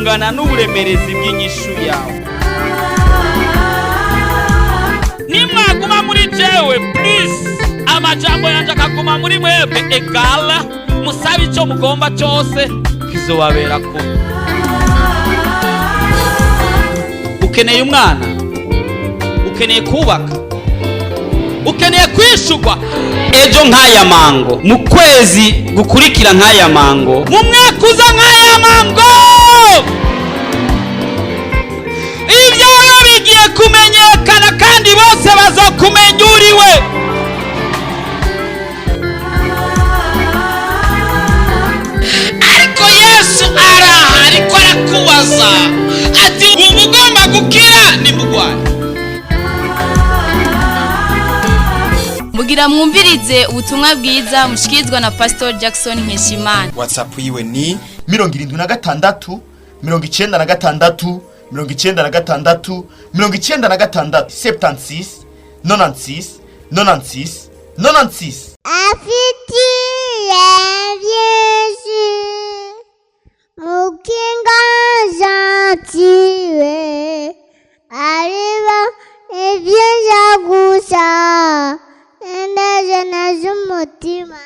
Bungana n'uburemerezi bw'inyishu yawe. Nimwaguma muri jewe, please, amajambo yanjye akaguma muri mwebwe, egala musabe icyo mugomba cyose, kizobabera kuba. Ukeneye umwana, ukeneye kubaka, ukeneye kwishurwa ejo nk'aya mango, mu kwezi gukurikira nk'aya mango, mu mwaka uza nk'aya mango. Ibyawe bigiye kumenyekana kandi bose bazokumenya uriwe. Ariko Yesu araha, ariko arakubaza ati: "Wumva ugomba gukira nimugwaye?" Mugira mwumvirize ubutumwa bwiza mushikirizwa na Pastor Jackson Nkeshimana. WhatsApp yiwe ni 76 96 96 96, 76 96 96 96. Afitiye byinshi mukinga gentile, ariba ibyiza gusa indajana z'umutima.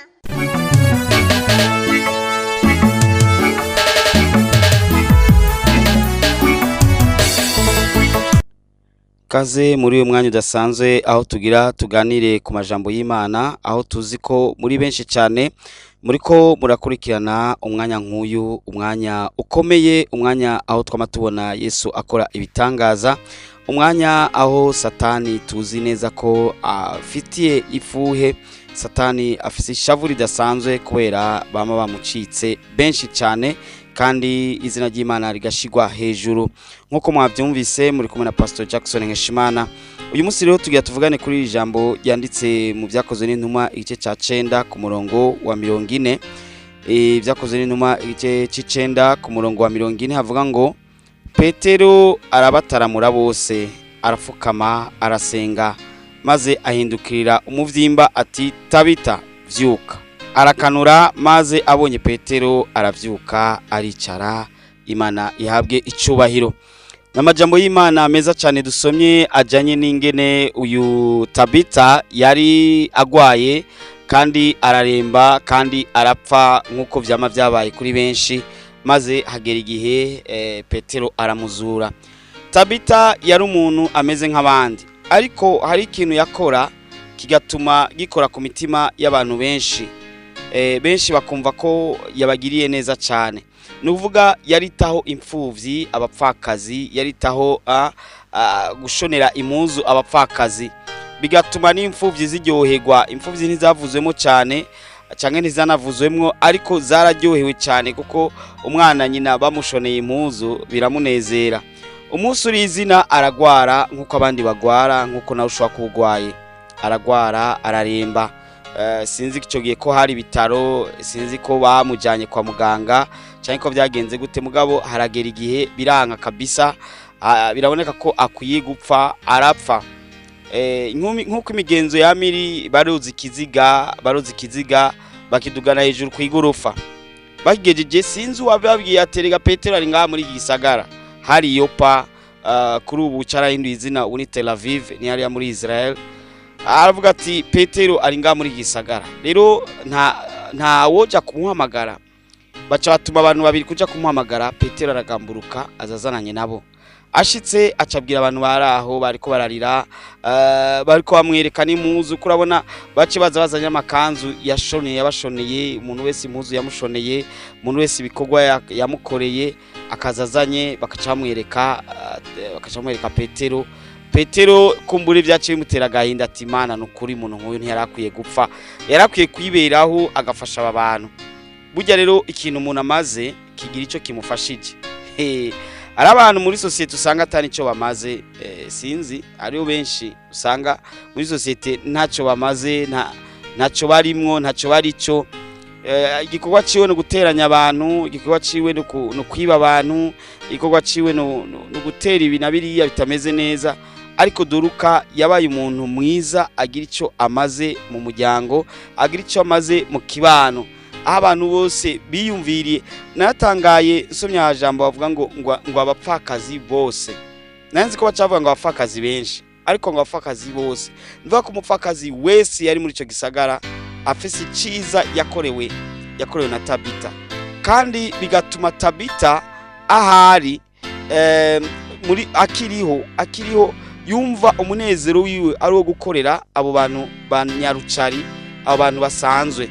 Kaze muri uyu mwanya udasanzwe aho tugira tuganire ku majambo y'Imana, aho tuzi ko muri benshi cyane muri ko murakurikirana umwanya nk'uyu, umwanya ukomeye, umwanya aho twama tubona Yesu akora ibitangaza, umwanya aho Satani tuzi neza ko afitiye ifuhe. Satani afise ishavu ridasanzwe kubera bama bamucitse benshi cyane, kandi izina ry'Imana rigashigwa hejuru. Nk'uko mwabyumvise, muri kumwe na Pastor Jackson Nkeshimana. Uyu munsi rero tugira tuvugane kuri iri jambo ryanditse mu Byakozwe n'Intumwa, igice cya 9 ku murongo wa 40. Byakozwe n'Intumwa, igice c'9 ku murongo wa 40, havuga ngo: "Petero arabataramura bose, arafukama, arasenga, maze ahindukirira umuvyimba ati: 'Tabita, vyuka.' Arakanura, maze abonye Petero aravyuka, aricara. Imana ihabwe icubahiro." N'amajambo y'Imana meza cyane dusomye ajanye n'ingene uyu Tabita yari agwaye kandi araremba kandi arapfa, nk'uko vyama vyabaye kuri benshi, maze hagera igihe Petero aramuzura. Tabita yari umuntu ameze nk'abandi, ariko hari ikintu yakora kigatuma gikora ku mitima y'abantu benshi, benshi bakumva ko yabagiriye neza cyane. Ni ukuvuga yaritaho imfuvyi, abapfakazi, yaritaho gushonera impuzu abapfakazi, bigatuma n'imfuvyi ziryoherwa. Imfuvyi ntizavuzwemo cyane canke ntizanavuzwemwo, ariko zararyohewe cyane kuko umwana nyina bamushoneye impuzu biramunezera. Umunsi uri izina aragwara nk'uko abandi bagwara, nk'uko nawe ushobora kuba ugwaye. Aragwara, araremba. Sinzi icyo gihe ko hari ibitaro, sinzi ko bamujyanye kwa muganga cyangwa ko byagenze gute, mugabo haragera igihe biranga kabisa, biraboneka ko akwiye gupfa, arapfa. Nk'uko imigenzo ya miri, baruzi ikiziga bakidugana hejuru ku igorofa. Bakigejeje, sinzi uwababwiye, aterega Petero ari ngaha muri iki gisagara. Hari Yopa, kuri ubu carahinduye izina, ubu ni Tel Aviv, ni hariya muri Israel. Aravuga ati: "Petero ari ngaha muri iki gisagara." Rero nta woja kumuhamagara, baca batuma abantu babiri kuja kumuhamagara. Petero aragamburuka, azazananye nabo. Ashitse, acabwira abantu bari aho bariko bararira, bariko bamwereka n'impuzu, kurabona bace baza bazanye amakanzu yashoneye, yabashoneye, umuntu wese impuzu yamushoneye, umuntu wese ibikorwa yamukoreye akaza azanye, bakaca bamwereka Petero. Petero kumbura ibyaciye bimutera agahinda, ati: "Imana, ni ukuri umuntu nk'uyu ntiyari akwiye gupfa, yari akwiye kwiberaho agafasha aba bantu." Burya rero ikintu umuntu amaze kigira icyo kimufashije. Hari abantu muri sosiyete usanga atari icyo bamaze, sinzi, hariho benshi usanga muri sosiyete ntacyo bamaze, ntacyo barimwo, ntacyo bari cyo. Igikorwa ciwe ni guteranya abantu, igikorwa ciwe ni ukwiba abantu, igikorwa ciwe ni ugutera ibi na biriya bitameze neza. Ariko Doruka yabaye umuntu mwiza, agira icyo amaze mu muryango, agira icyo amaze mu kibano. Aho abantu bose biyumviriye, natangaye nsomye aha jambo bavuga ngo abapfakazi bose. Nanzi ko bacavuga ngo abapfakazi benshi, ariko ngo abapfakazi bose. Mvuga ko umupfakazi wese yari muri ico gisagara afise iciza yakorewe na Tabita, kandi bigatuma Tabita ahari muri akiriho yumva umunezero wiwe ari wo gukorera abo bantu ba nyarucari, abo bantu basanzwe.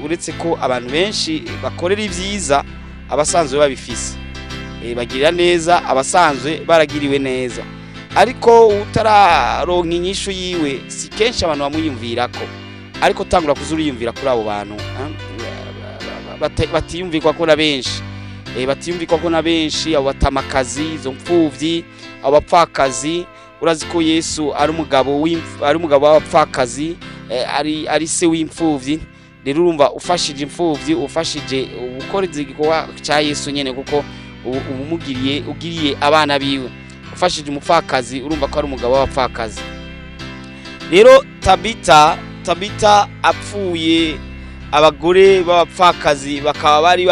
Uretse ko abantu benshi bakorera ibyiza abasanzwe babifise, bagirira neza abasanzwe baragiriwe neza, ariko utararonka inyishu yiwe si kenshi abantu bamwiyumvirako. Ariko tangura kuzuriyumvira kuri abo bantu batiyumvirwa ko na benshi, batiyumvirwa ko na benshi, abo batamakazi, izo mfuvyi, abo bapfakazi. Urazi ko Yesu ari umugabo ari umugabo w'abapfakazi, ari se w'imfuvyi. Rero urumva ufashije imfuvyi, ufashije ukora igikorwa ca Yesu nyene, kuko ubumugiriye ugiriye abana biwe. Ufashije umupfakazi, urumva ko ari umugabo w'abapfakazi. Rero Tabita apfuye, abagore b'abapfakazi bakaba bari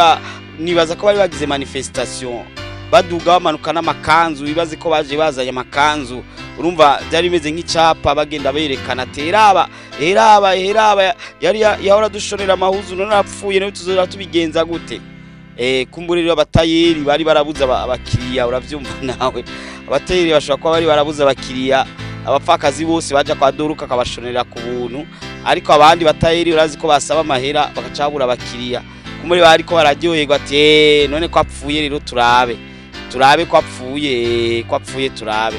nibaza ko bari bagize manifestation, baduga bamanuka n'amakanzu, bibaze ko baje bazanye amakanzu. Urumva byari bimeze nk'icapa, bagenda berekana ati eraba eraba eraba, yari yahora dushonera amahuzu none apfuye, nawe tuzora tubigenza gute? Kumbure rero abatayeri bari barabuza abakiriya, uravyumva nawe, abatayeri bashobora kuba bari barabuza abakiriya. Abapfakazi bose baja kwa Doruka akabashonera ku buntu, ariko abandi batayeri urazi ko basaba amahera bakacabura abakiriya. Kumbure bariko bararyoherwa ati none ko apfuye rero turabe ko apfuye turabe.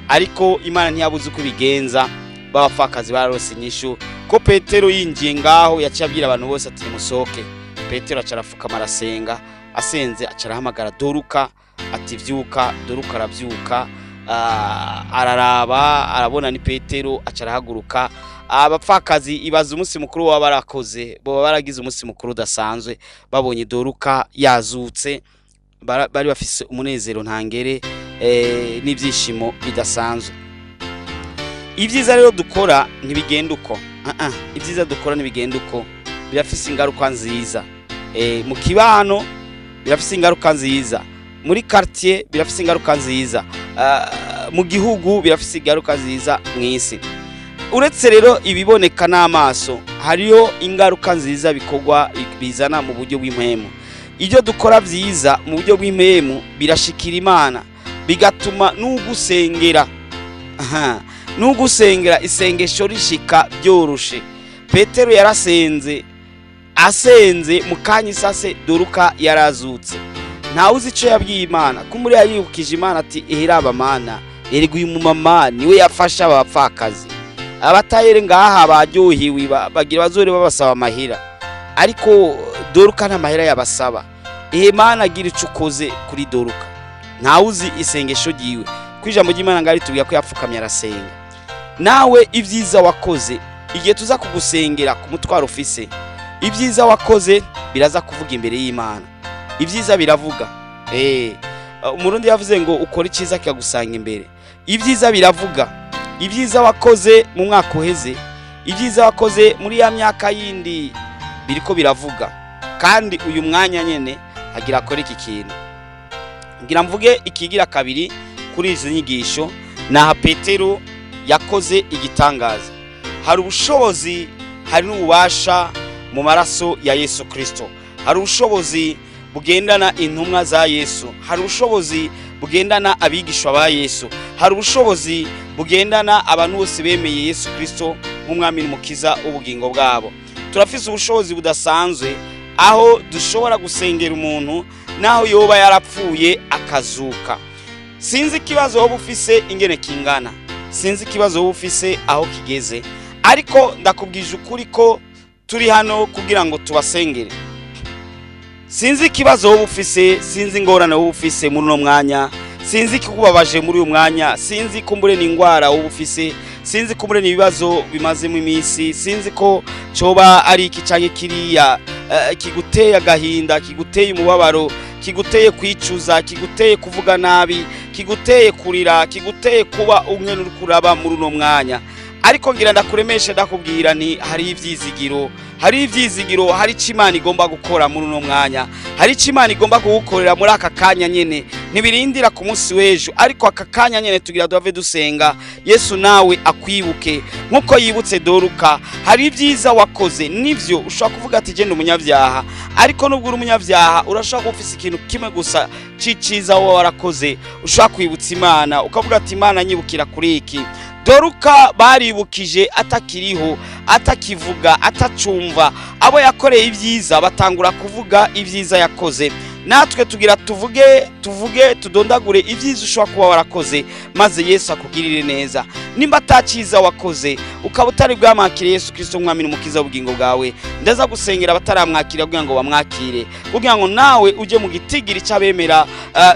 Ariko Imana ntiyabuze uko ibigenza, babapfakazi bararose inyishu. Ko Petero yinjiye ngaho yaciye abwira abantu bose ati musohoke. Petero aca arafukama arasenga, asenze aca arahamagara Doruka ati vyuka. Doruka aravyuka, araraba arabona ni Petero, aca arahaguruka. Abapfakazi ibaza umunsi mukuru baba barakoze, boba baragize umunsi mukuru udasanzwe babonye Doruka yazutse, bari bafise umunezero ntangere, n'ibyishimo bidasanzwe. Ibyiza rero dukora ntibigenda uko, ibyiza dukora ntibigenda uko, birafise ingaruka nziza mu kibano, birafise ingaruka nziza muri quartier, birafise ingaruka nziza mu gihugu, birafise ingaruka nziza mw'isi. Uretse rero ibiboneka n'amaso, hariyo ingaruka nziza bikorwa bizana mu buryo bw'impemu. Ibyo dukora vyiza mu buryo bw'impemu birashikira Imana, bigatuma n'ugusengera isengesho rishika byoroshe. Petero yarasenze, asenze mu kanya isase Doruka yarazutse. Ntawe uzi ico yabwiye Imana, kumuri yayibukije Imana ati eheraba Mana, erega uyu mumama niwe yafasha abapfakazi, abatayere ngaha baryohiwe bagira bazore babasaba amahera, ariko Doruka nta mahera yabasaba. Ehe Mana, agira ico ukoze kuri Doruka. Ntawe uzi isengesho ryiwe, ku ijambo ry'Imana ngari tubwira ko yapfukamye arasenga. Nawe ibyiza wakoze, igihe tuza kugusengera ku mutwaro ufise, ibyiza wakoze biraza kuvuga imbere y'Imana. Ibyiza biravuga. Umurundi yavuze ngo ukora iciza kikagusanga imbere. Ibyiza biravuga. Ibyiza wakoze mu mwaka uheze, ibyiza wakoze muri ya myaka yindi biriko biravuga. Kandi uyu mwanya nyene agira akora iki kintu. Ngira mvuge ikigira kabiri kuri izi nyigisho, naha Petero yakoze igitangaza. Hari ubushobozi, hari n'ububasha mu maraso ya Yesu Kristo. Hari ubushobozi bugendana intumwa za Yesu, hari ubushobozi bugendana abigishwa ba Yesu, hari ubushobozi bugendana abantu bose bemeye Yesu Kristo nk'umwami n'umukiza w'ubugingo bwabo. Turafise ubushobozi budasanzwe aho dushobora gusengera umuntu naho yoba yarapfuye akazuka. Sinzi ikibazo woba ufise ingene kingana, sinzi ikibazo woba ufise aho kigeze, ariko ndakubwije ukuri ko turi hano kugira ngo tubasengere. Sinzi ikibazo woba ufise, sinzi ingorane woba ufise muri uno mwanya, sinzi ikikubabaje muri uyu mwanya, sinzi kumbure n'ingwara woba ufise, sinzi kumbure n'ibibazo bimazemo iminsi, sinzi ko coba ari iki canke kiriya kiguteye agahinda, kiguteye umubabaro, kiguteye kwicuza, kiguteye kuvuga nabi, kiguteye kurira, kiguteye kuba umwe uri kuraba muri uno mwanya. Ariko ngira ndakuremeshe, ndakubwira ni hari ivyizigiro, hari ivyizigiro, hari icyo Imana igomba gukora muri uno mwanya, hari icyo Imana igomba kugukorera muri aka kanya nyene. Ntibirindira ku munsi w'ejo, ariko aka kanya nyene tugira duhave dusenga Yesu nawe akwibuke nkuko yibutse Doruka. Hari ibyiza wakoze, nivyo ushobora kuvuga ati genda umunyabyaha, ariko nubwo uri umunyabyaha urashobora kuba ufise ikintu kimwe gusa c'iciza wowe warakoze, ushobora kwibutsa Imana ukavuga ati Imana nyibukira kuri iki. Doruka baribukije atakiriho, atakivuga, atacumva, abo yakoreye ibyiza batangura kuvuga ibyiza yakoze. Natwe tugira tuvuge, tuvuge, tudondagure ibyiza ushobora kuba warakoze, maze Yesu akugirire neza. Nimba ataciza wakoze ukaba utari bwamwakire Yesu Kristo umwami n'umukiza w'ubugingo bwawe, ndaza gusengera abataramwakira kugira ngo bamwakire, kugira ngo nawe uje mu gitigiri c'abemera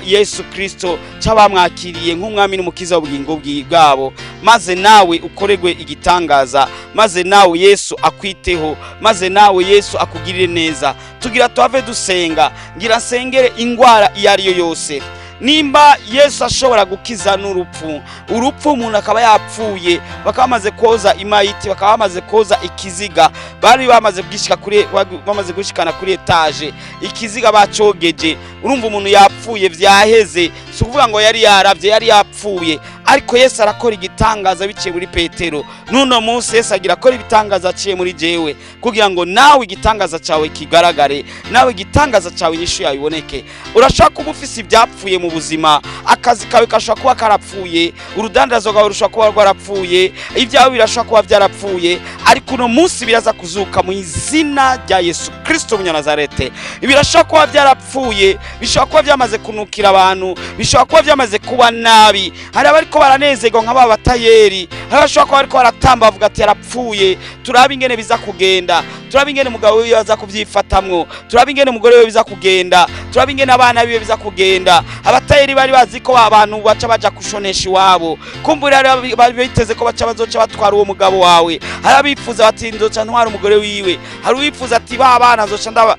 Yesu Kristo, c'abamwakiriye nk'umwami n'umukiza w'ubugingo bwabo, maze nawe ukorerwe igitangaza, maze nawe Yesu akwiteho, maze nawe Yesu akugirire neza. Tugira tuhave dusenga, ngira nsengere ingwara iyo ari yo yose. Nimba Yesu ashobora gukiza n'urupfu, urupfu umuntu akaba yapfuye, bakaba bamaze koza imayiti, bakaba bamaze koza ikiziga, bari bamaze gushika kuri, bamaze gushikana kuri etaje, ikiziga bacogeje, urumva umuntu yapfuye vyaheze, si ukuvuga ngo yari yaravye, yari yapfuye. Ariko Yesu arakora igitangaza biciye muri Petero. N'uno munsi Yesu agira akora ibitangaza aciye muri jewe, kugira ngo nawe igitangaza cawe kigaragare, nawe igitangaza cawe inyishu yawe iboneke. Urashobora kuba ufise ivyapfuye mu buzima, akazi kawe gashobora kuba karapfuye, urudandazo rwawe rushobora kuba rwarapfuye, ibyawe birashobora kuba byarapfuye, ariko uno munsi biraza kuzuka mu izina rya Yesu Kristo Umunyanazarete. Birashobora kuba byarapfuye, bishobora kuba byamaze kunukira abantu, bishobora kuba byamaze kuba nabi. Hari abariko baranezerwa nka ba batayeri, hari abashobora kuba bariko baratamba bavuga ati yarapfuye, turabe ingene biza kugenda, turabe ingene umugabo wiwe aza kubyifatamwo, turabe ingene umugore wiwe biza kugenda, turabe ingene abana biwe biza kugenda. Abatayeri bari bazi ko abantu baca baja kushonesha iwabo, kumbura bari biteze ko baca bazoca batwara uwo mugabo wawe. Hari abifuza bati nzoca ntwara umugore wiwe, hari uwifuza ati ba bana nzoca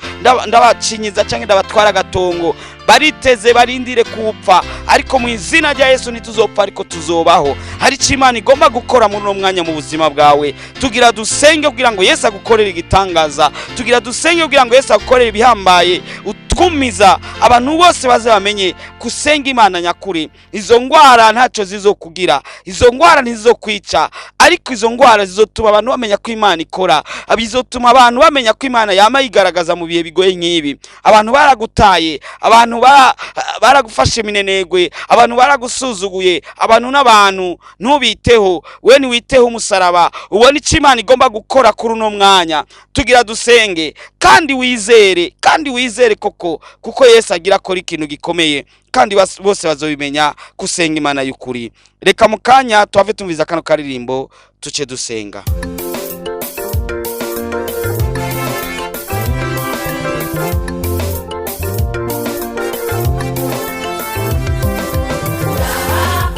ndabacinyiza canke ndabatwara agatongo. Bariteze barindire kupfa, ariko mu izina rya Yesu ntituzopfa, ariko tuzobaho. Hari icyo Imana igomba gukora muri uno mwanya mu buzima bwawe. Tugira dusenge kugira ngo Yesu agukorere igitangaza, tugira dusenge kugira ngo Yesu agukorere ibihambaye, utwumiza abantu bose baze bamenye kusenga Imana nyakuri. Izo ngwara ntacyo zizokugira, izo ngwara ntizizokwica, ariko izo ngwara zizotuma abantu bamenya ko Imana ikora, bizotuma abantu bamenya ko Imana yama yigaragaza mu bihe bigoye nk'ibi. Abantu baragutaye, abantu baragufashe minenegwe, abantu baragusuzuguye, abantu n'abantu ntubiteho, we ntiwiteho umusaraba, ubone icyo Imana igomba gukora kuri uno mwanya. Tugira dusenge kandi wizere, kandi wizere koko, kuko Yesu agira akora ikintu gikomeye, kandi bose bazobimenya kusenga Imana y'ukuri. Reka mu kanya tuhave tumviza kano karirimbo tuce dusenga. Furaha,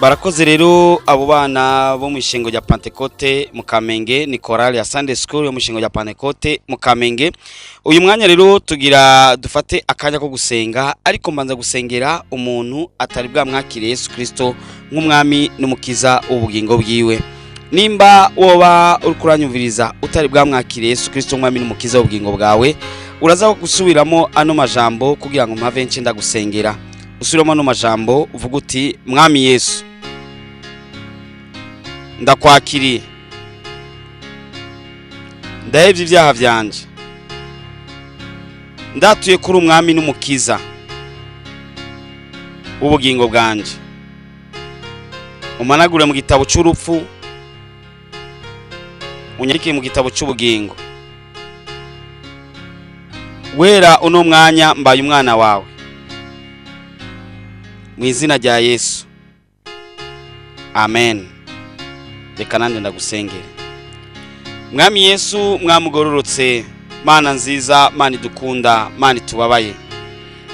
Barakoze rero abo bana bo mu ishengo rya Pentecote mu Kamenge, ni chorale ya Sunday School yo mu ishengo rya Pentecote mu Kamenge. Uyu mwanya rero tugira dufate akanya ko gusenga, ariko mbanza gusengera umuntu atari bwamwakire Yesu Kristo nk'umwami n'umukiza w'ubugingo bwiwe. Nimba woba uri kuranyumviriza utari bwamwakire Yesu Kristo nk'umwami n'umukiza w'ubugingo bwawe, uraza gusubiramo ano majambo kugira ngo mpave nce ndagusengera. Usubiramo ano majambo uvuga uti: "Mwami Yesu, ndakwakiriye, ndahevye ibyaha vyanje, ndatuye kuri umwami n'umukiza w'ubugingo bwanje, umanagure mu gitabo c'urupfu unyandike mu gitabo c'ubugingo. Guhera uno mwanya mbaye umwana wawe, mu izina rya Yesu, amen." Reka nanjye ndagusengere. Mwami Yesu, mwamugororotse, Mana nziza, Mana idukunda, Mana itubabaye,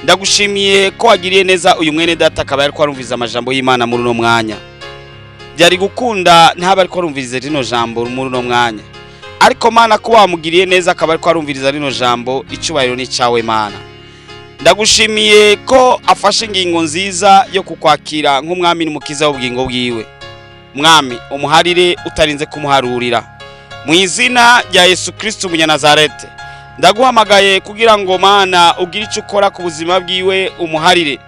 ndagushimiye ko wagiriye neza uyu mwene data akaba yariko arumviriza amajambo y'Imana muri uno mwanya. Byari gukunda ntaba ariko arumviriza rino jambo muri uno mwanya, ariko Mana, ko wamugiriye neza akaba ariko arumviriza rino jambo, icubahiro ni cyawe. Mana, ndagushimiye ko afashe ingingo nziza yo kukwakira nk'umwami n'umukiza w'ubugingo bwiwe. Mwami, umuharire utarinze kumuharurira, mu izina rya Yesu Kristo umunyanazarete. Ndaguhamagaye kugira ngo, Mana, ugire icyo ukora ku buzima bwiwe, umuharire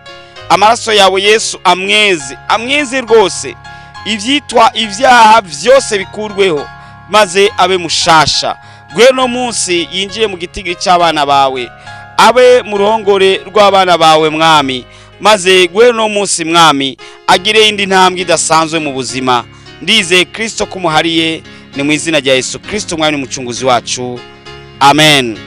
amaraso yawe Yesu, amweze, amweze rwose, ibyitwa ibyaha byose bikurweho, maze abe mushasha. Guhera uno munsi yinjiye mu gitigiri cy'abana bawe, abe mu ruhongore rw'abana bawe, Mwami, maze guhera uno munsi, Mwami, agire indi ntambwe idasanzwe mu buzima. Ndizeye Kristo kumuhariye, ni mu izina rya Yesu Kristo Umwami n'umucunguzi wacu, amen.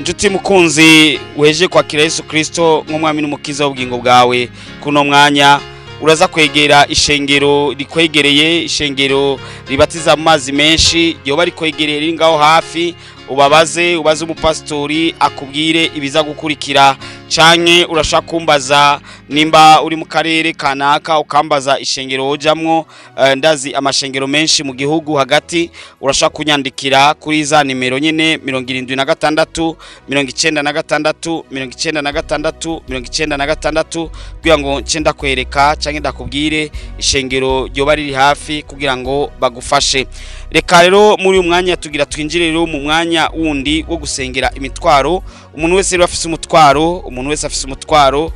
Inshuti mukunzi weje kwakira Yesu Kristo nk'umwami n'umukiza w'ubugingo bwawe, kuno mwanya uraza kwegera ishengero rikwegereye, ishengero ribatiza mu mazi menshi yoba rikwegereye riri ngaho hafi, ubabaze, ubaze umupasitori akubwire ibiza gukurikira. Canke urashaka kumbaza nimba uri mu karere kanaka, ukambaza ishengero wojamwo. Ndazi amashengero menshi mu gihugu hagati. Urashaka kunyandikira kuri za nimero nyene: 76 96 96 96, kugira ngo nce ndakwereka canke ndakubwire ishengero ryoba riri hafi kugira ngo bagufashe. Reka rero muri uyu mwanya tugira twinjire rero mu mwanya wundi wo gusengera imitwaro. Umuntu wese rero afise umutwaro, umuntu wese afise umutwaro,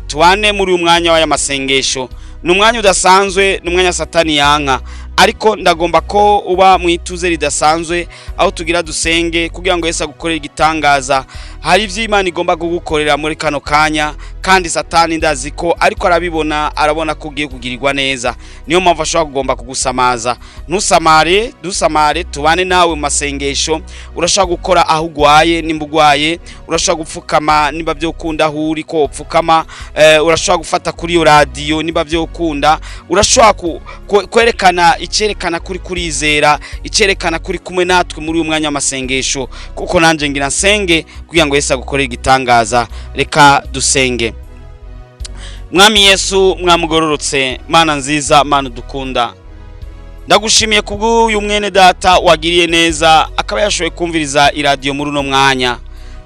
tubane muri uyu mwanya w'aya masengesho. Ni umwanya udasanzwe, ni umwanya Satani yanka, ariko ndagomba ko uba mu ituze ridasanzwe aho tugira dusenge kugira ngo Yesu agukorere igitangaza. Hari ibyo Imana igomba kugukorera muri kano kanya, kandi Satani ndazi ko ariko arabibona, arabona ko ugiye kugirirwa neza, niyo mpamvu ashobora kugomba kugusamaza. Ntusamare, ntusamare, tubane nawe mu masengesho. Urashobora gukora aho ugwaye, nimba ugwaye urashobora gupfukama, nimba byokunda aho uri ko upfukama. Urashobora gufata kuri iyo radiyo nimba byokunda. Urashobora kwerekana icyerekana kuri kurizera, icyerekana kuri kumwe natwe muri uyu mwanya w'amasengesho, kuko nanjye ngira nsenge kugira ngo Yesu agukorere igitangaza. Reka dusenge. Mwami Yesu, mwamugororotse, Mana nziza, Mana dukunda, ndagushimiye kubw'uyu mwene data wagiriye neza akaba yashoboye kumviriza iradiyo muri uno mwanya.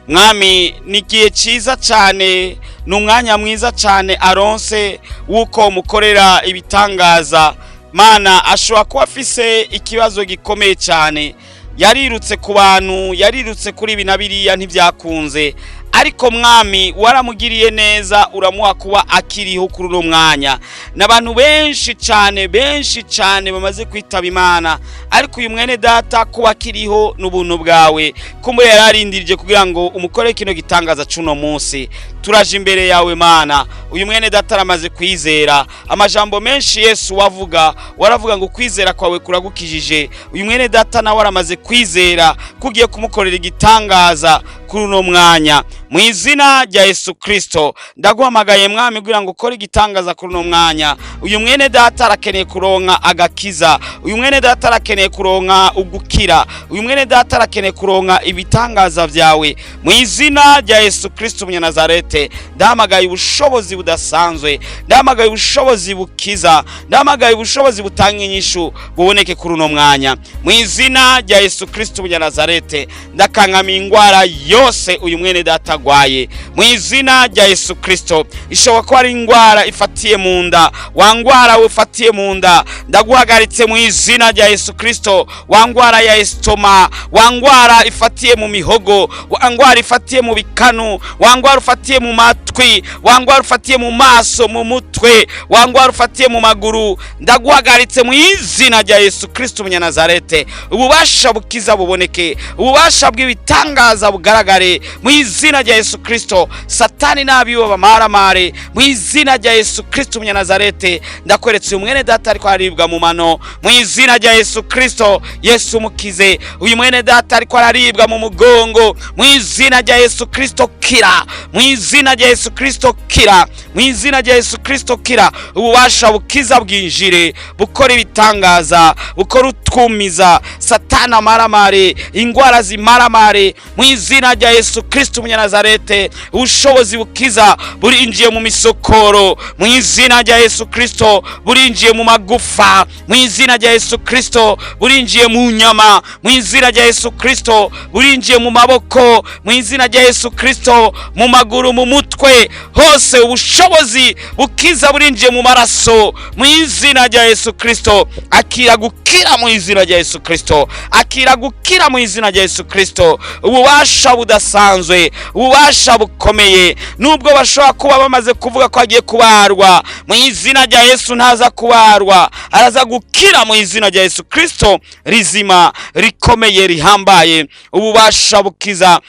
Mwami, ni igihe cyiza cyane, ni umwanya mwiza cyane aronse w'uko mukorera ibitangaza. Mana, ashobora kuba afise ikibazo gikomeye cyane, yarirutse ku bantu, yarirutse kuri ibi na biriya, ntibyakunze, ariko Mwami, waramugiriye neza uramuha kuba akiriho kuri uno mwanya. N'abantu benshi cyane, benshi cyane bamaze kwitaba Imana, ariko uyu mwene data kuba akiriho n'ubuntu bwawe. Kumbe yari arindirije kugira ngo umukore kino gitangaza c'uno munsi. Turaje imbere yawe, Mana. Uyu mwene data aramaze kwizera amajambo menshi Yesu wavuga, waravuga ngo kwizera kwawe kuragukijije. Uyu mwene data nawe aramaze kwizera kugiye kumukorera igitangaza kuri uno mwanya. Mu izina rya Yesu Kristo, ndaguhamagaye Mwami kugira ngo ukore igitangaza kuri uno mwanya. Uyu mwene data arakeneye kuronka agakiza, uyu mwene data arakeneye kuronka ugukira, uyu mwene data arakeneye kuronka ibitangaza vyawe. Mu izina rya Yesu Kristo Umunyanazarete, ndahamagaye ubushobozi budasanzwe, ndahamagaye ubushobozi bukiza, ndahamagaye ubushobozi butanga inyishu buboneke kuri uno mwanya. Mu izina rya Yesu Kristo Umunyanazarete, ndakankamiye ingwara yose uyu mwene data agwaye. Mu izina rya Yesu Kristo, ishobora kuba ari ingwara ifatiye mu nda, wa ngwara ufatiye mu nda ndaguhagaritse mu izina rya Yesu Kristo. Wa ngwara ya estomac, wa ngwara ifatiye mu mihogo, wa ngwara ifatiye mu bikanu, wa ngwara ufatiye mu matwi, wa ngwara ufatiye mu maso, mu mutwe, wa ngwara ufatiye mu maguru, ndaguhagaritse mu izina rya Yesu Kristo Umunyanazarete. Ububasha bukiza buboneke, ububasha bw'ibitangaza bugaragare mu izina rya Yesu Kristo. Satani n'abiwe bamaramare mu izina rya Yesu Kristo Umunyanazarete. Ndakweretse uyu mwene data ariko araribwa mu mano, mu izina rya Yesu Kristo, Yesu mukize. Uyu mwene data ariko araribwa mu mugongo, mu izina rya Yesu Kristo kira, mu izina rya Yesu Kristo kira, mu izina rya Yesu Kristo kira. Ububasha bukiza bwinjire, bukora ibitangaza, bukora utwumiza, Satana maramare, ingwara zimaramare mu izina rya Yesu Kristo Umunyanazarete. Ubushobozi bukiza burinjiye mu misokoro mu izina rya Yesu Kristo, burinjiye mu magufa mu izina rya Yesu Kristo, burinjiye mu nyama mu izina rya Yesu Kristo, burinjiye mu maboko mu izina rya Yesu Kristo, mu maguru, mu mutwe hose, ubushobozi bukiza burinjiye mu maraso mu izina rya Yesu Kristo. Akira gukira mu izina rya Yesu Kristo, akira gukira mu izina rya Yesu Kristo. Ububasha budasanzwe, ububasha bukomeye, nubwo bashobora kuba bamaze kuvuga ko agiye kubarwa, mu izina rya Yesu ntaza kubarwa, araza gukira mu izina rya Yesu Kristo rizima, rikomeye, rihambaye. Ububasha bukiza.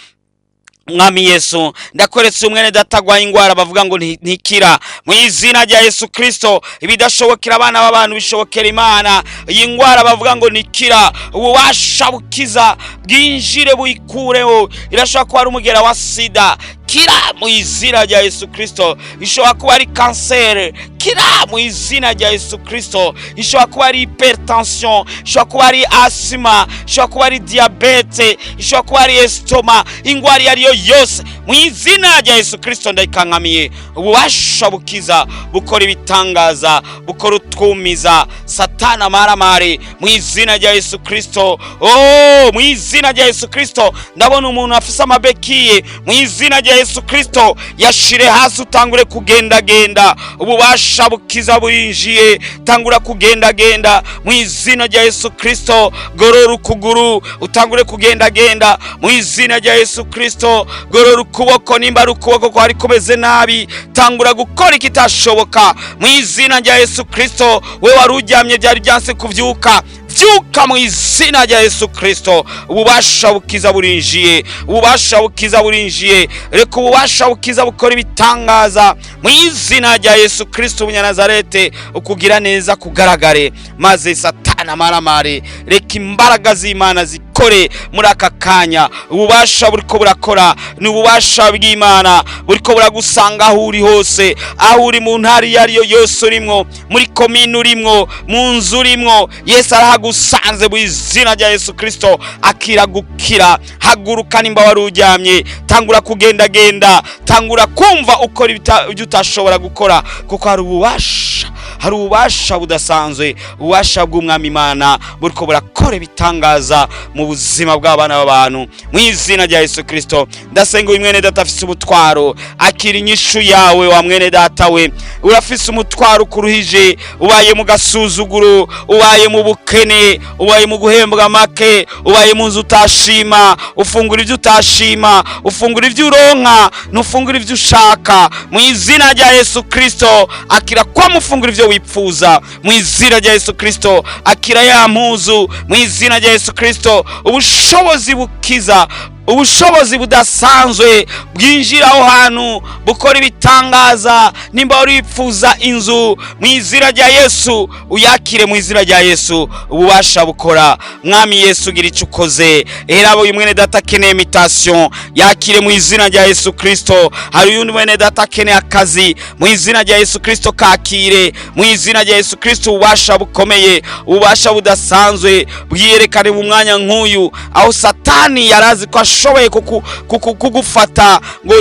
Mwami Yesu, ndakweretse umwene data agwaye ingwara bavuga ngo ntikira. Mu izina rya Yesu Kristo, ibidashobokera abana b'abantu bishobokera Imana. Iyi ngwara bavuga ngo ntikira, ububasha bukiza bwinjire buyikureho. Irashobora kuba ari umugera wa sida, kira mu izina rya Yesu Kristo. Ishobora kuba ari kanseri, kira mu izina rya Yesu Kristo. Ishobora kuba ari hypertension, ishobora kuba ari asima, ishobora kuba ari diabète, ishobora kuba ari estomac, ingwara iyo ariyo yose, mu izina rya Yesu Kristo ndayikankamiye. Ububasha bukiza bukora ibitangaza, bukora utwumiza, Satana maramare mu izina rya Yesu Kristo. Oh, mu izina rya Yesu Kristo, ndabona umuntu afise amabéquilles. Mu izina rya Yesu Kristo, yashire hasi utangure kugendagenda. Ububasha bukiza burinjiye, tangura kugendagenda mu izina rya Yesu Kristo. Gorora ukuguru utangure kugendagenda mu izina rya Yesu Kristo. Gorora ukuboko, nimba ari ukuboko kwari kumeze nabi, tangura gukora ikitashoboka mu izina rya Yesu Kristo. We wari uryamye byari byanse kuvyuka, vyuka mu izina rya Yesu Kristo. Ububasha bukiza burinjiye, ububasha bukiza burinjiye. Reka ububasha bukiza bukora ibitangaza mu izina rya Yesu Kristo Umunyanazarete. Ukugira neza kugaragare, maze Satana maramare. Reka imbaraga z'Imana zikore muri aka kanya. Ububasha buriko burakora ni ububasha bw'Imana, buriko buragusanga aho uri hose, aho uri mu ntara iyo ariyo yose urimwo, muri komine urimwo, mu nzu urimwo, Yesu arahagusanze mu izina rya Yesu Kristo. Akira gukira, haguruka nimba wari uryamye, tangura kugendagenda, tangura kumva ukora ibyo utashobora gukora, kuko hari ububasha budasanzwe, ububasha bw'Umwami Imana buriko burakora ibitangaza mu buzima bw'abana b'abantu mu izina rya Yesu Kristo. Ndasenga uyu mwene data afise umutwaro, akira inyishu yawe. Wa mwene data we, urafise umutwaro ukuruhije, ubaye mu gasuzuguro, ubaye mu bukene, ubaye mu guhembwa make, ubaye mu nzu utashima, ufungura ibyo utashima, ufungura ibyo uronka, ntufungura ibyo ushaka. Mu izina rya Yesu Kristo, akira kwa mufungura ibyo wipfuza mu izina rya Yesu Kristo. Akira ya mpuzu mu izina rya Yesu Kristo. Ubushobozi bukiza. Ubushobozi budasanzwe bwinjira aho hantu, bukora ibitangaza. Nimba wipfuza inzu, mu izina rya Yesu uyakire, mu izina rya Yesu ububasha bukora. Mwami Yesu, ugira icyo ukoze. Erabo uyu mwene data akeneye mutation, yakire mu izina rya Yesu Kristo. Hari uyundi mwene data akeneye akazi, mu izina rya Yesu Kristo kakire, mu izina rya Yesu Kristo. Ububasha bukomeye, ububasha budasanzwe bwiyerekane mu mwanya nk'uyu, aho Satani yarazi ko ashoboye kugufata ngo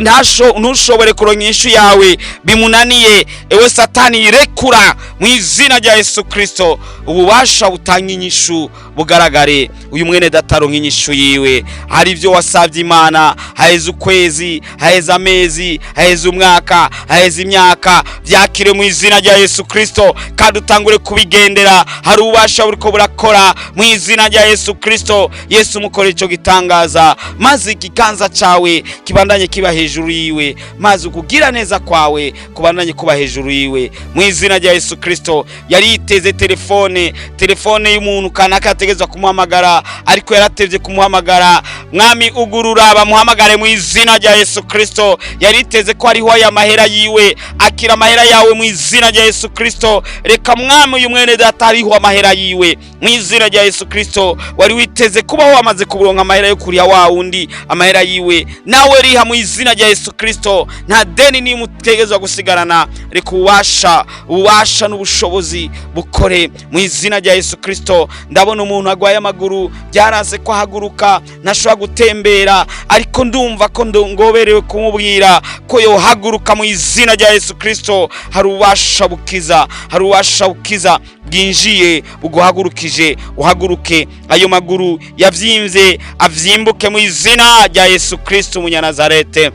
ntushobore kuronka inyishu yawe, bimunaniye. Ewe Satani, rekura mu izina rya Yesu Kristo. Ububasha butanga inyishu bugaragare, uyu mwene data aronka inyishu yiwe. Hari ibyo wasabye Imana, haheze ukwezi, haheze amezi, haheze umwaka, haheze imyaka, byakire mu izina rya Yesu Kristo kandi utangure kubigendera. Hari ububasha buriko burakora mu izina rya Yesu Kristo. Yesu, mukore icyo gitangaza, maze ikiganza cyawe kibandanye kiba hejuru yiwe, maze ukugira neza kwawe kubandanye kuba hejuru yiwe mu izina rya Yesu Kristo. Yari yiteze telefone y'umuntu kanaka yategezwa kumuhamagara, ariko yaratevye kumuhamagara. Mwami, ugurura bamuhamagare mu izina rya Yesu Kristo. Yari yiteze ko hariho aya mahera yiwe, akira amahera yawe mu izina rya Yesu Kristo. Reka mwami uyu mwene data hariho amahera yiwe mu izina rya Yesu Kristo. Wari witeze kubaho wamaze kuburonka amahera yo kuriha wa wundi amahera yiwe, nawe riha mu izina rya Yesu Kristo. Nta deni nimwe utegerezwa gusigarana. Reka ububasha n'ubushobozi bukore mu izina rya Yesu Kristo. Ndabona umuntu agwaye amaguru, byaranse ko ahaguruka, ntashobora gutembera, ariko ndumva ko ngoberewe kumubwira ko yohaguruka mu izina rya Yesu Kristo. Hari ububasha bukiza, hari ububasha bukiza bwinjiye buguhagurukije, uhaguruke. Ayo maguru yavyimvye avyimbuke mu izina rya Yesu Kristo umunyanazarete.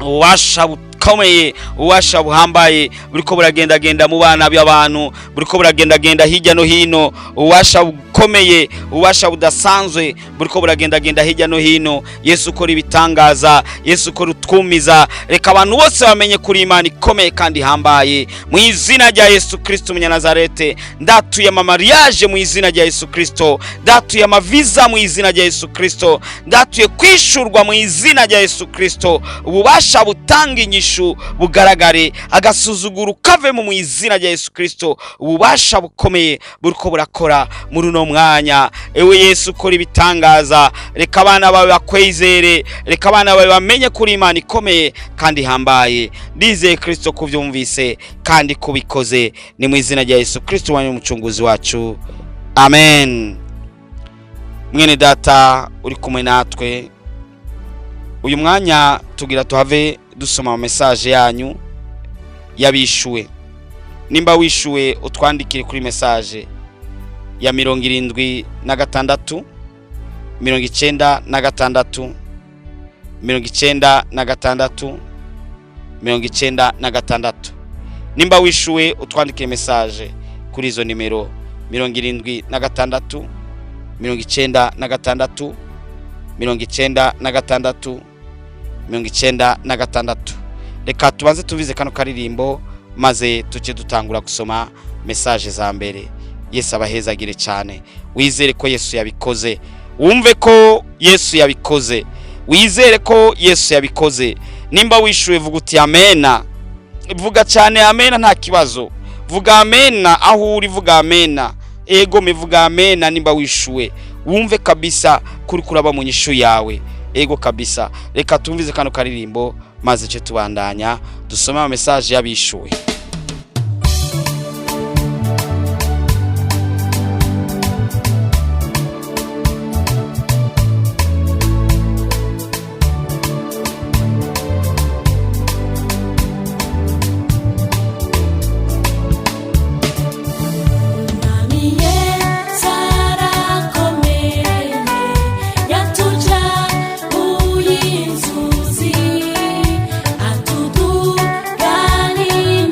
Ububasha bukomeye, ububasha buhambaye buriko buragendagenda mu bana b'abantu, buriko buragendagenda hirya no hino. Ububasha bukomeye, ububasha budasanzwe buriko buragendagenda hirya no hino. Yesu, ukora ibitangaza. Yesu, ukora utwumiza. Reka abantu bose bamenye kuri Imana ikomeye kandi ihambaye mu izina rya Yesu Kristo umunyanazarete. Ndatuye ama mariage mu izina rya Yesu Kristo, ndatuye amaviza mu izina rya Yesu Kristo, ndatuye kwishurwa mu izina rya Yesu Kristo. Ububasha butanga inyishu bugaragare, agasuzuguro kavemo mu izina rya Yesu Kristo. Ububasha bukomeye buriko burakora muri uno mwanya. Ewe Yesu, ukora ibitangaza, reka abana bawe bakwizere, reka abana bawe bamenye kuri Imana ikomeye kandi ihambaye. Ndizeye Kristo kuvyumvise kandi kubikoze, ni mu izina rya Yesu Kristo wanyu umucunguzi wacu, amen. Mwene data uri kumwe natwe uyu mwanya, tugira tuhave dusoma message yanyu yabishuwe. Nimba wishuwe, utwandikire kuri message ya 76 96 96 96. Nimba wishuwe, utwandikire message kuri izo nimero 76 96 96 96. Reka tubanze tuvize kano karirimbo, maze tuce dutangura gusoma message za mbere. Yesu abahezagire cyane. Wizere ko Yesu yabikoze, wumve ko Yesu yabikoze, wizere ko Yesu yabikoze. Nimba wishuwe, vuga uti amena. Vuga cyane amena, nta kibazo. Vuga amena aho uri, vuga amena. Ego, mivuga amena. Nimba wishuwe, wumve kabisa kuri kuraba mu nyishu yawe. Ego kabisa. Reka tumvize kano karirimbo, maze ce tubandanya dusome ama message y'abishuwe. Yatuja uyinzuzi atudugani.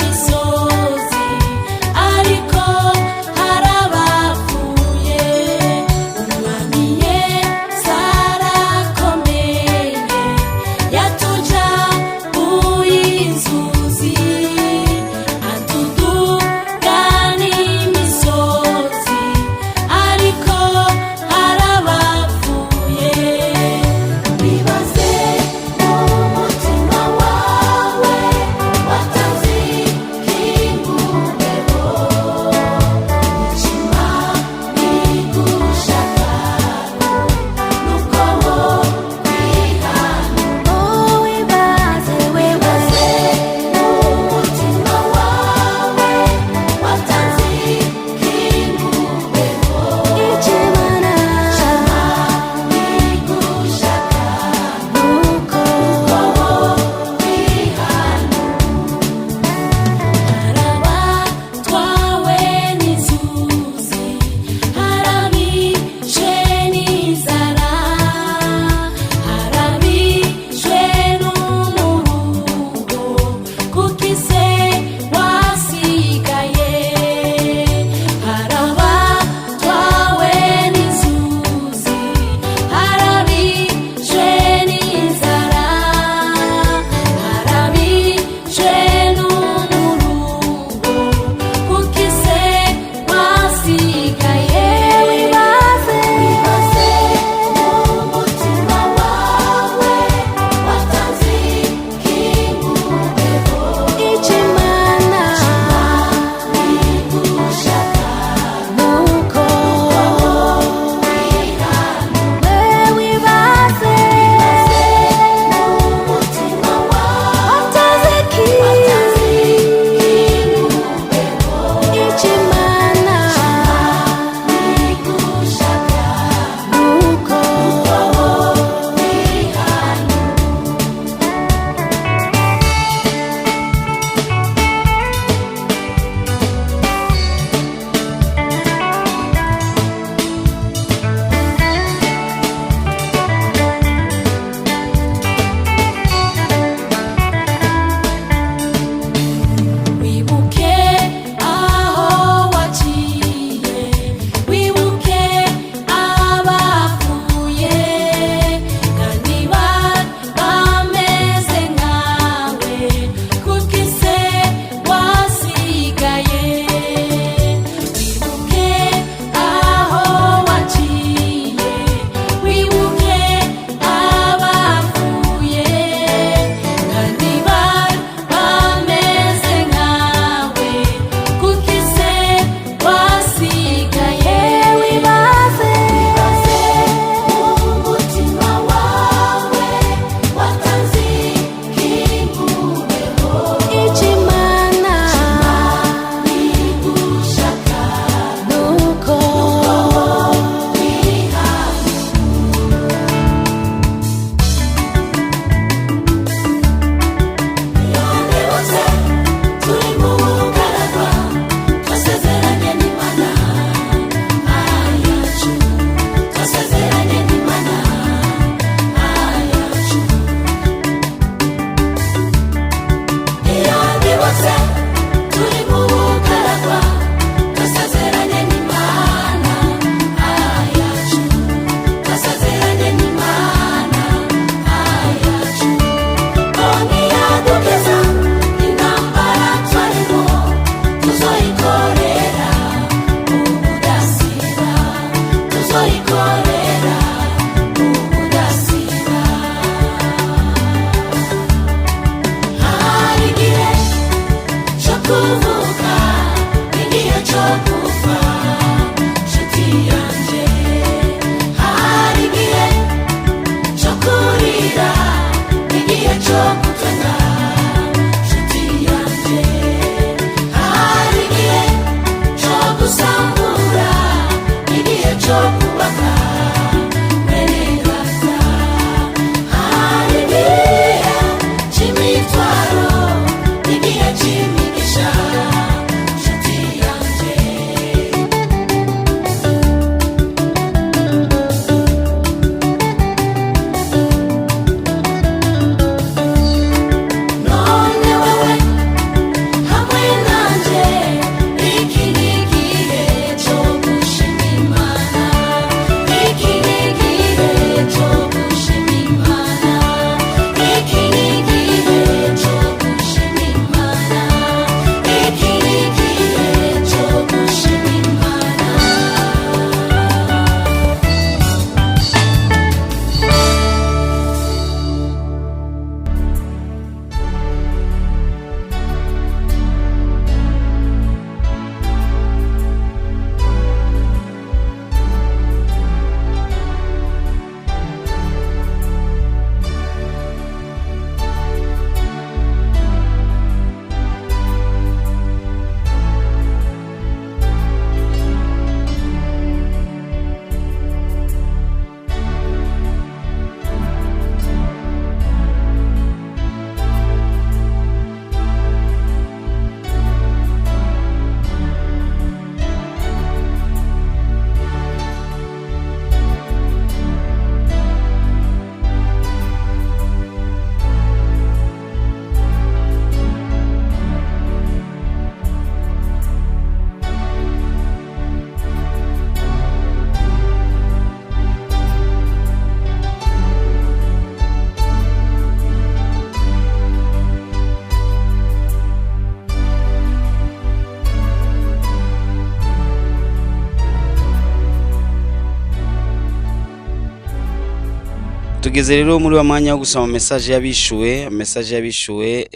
Tugeze rero muri wa mwanya wo gusoma message y'abishuwe, message y'abishuwe,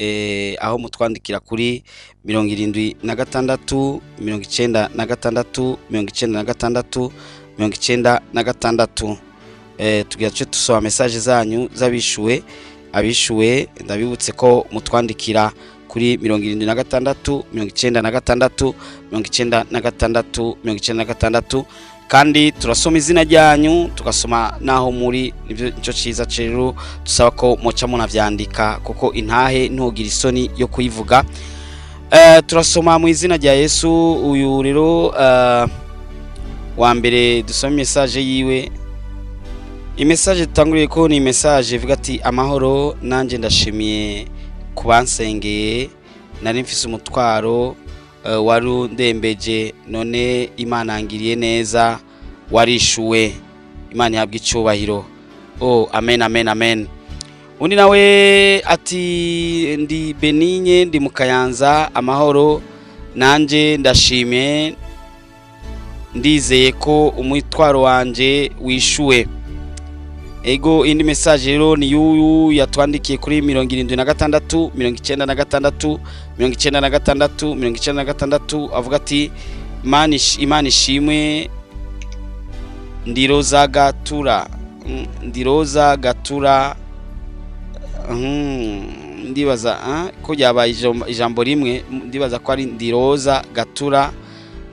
aho mutwandikira kuri 76 96 96 96. Tugira tuce dusoma message zanyu z'abishuwe. Abishuwe ndabibutse ko mutwandikira kuri 76 96 96 96, kandi turasoma izina ryanyu tugasoma naho muri. Nibyo nicyo cyiza rero, dusaba ko muca munavyandika kuko intahe ntugira isoni yo kuyivuga. Turasoma mu izina rya Yesu. Uyu rero wa mbere dusoma message yiwe. Imessage dutanguriye ko ni message ivuga ati: "Amahoro, nanjye ndashimiye kubansengeye, nari mfise umutwaro wari undembeje, none Imana yangiriye neza, warishuwe. Imana ihabwa icyubahiro." Oh, amen, amen, amen. Undi nawe ati: "Ndi Beninye, ndi mu Kayanza. Amahoro, nanjye ndashimye, ndizeye ko umutwaro wanje wishuwe." Ego, indi message rero ni yuyu yatwandikiye kuri 76 96 96 96, avuga ati: "Imana ishimwe, ndiroza gatura, ndiroza gatura." Ndibaza ko ryabaye ijambo rimwe, ndibaza ko ari ndiroza gatura.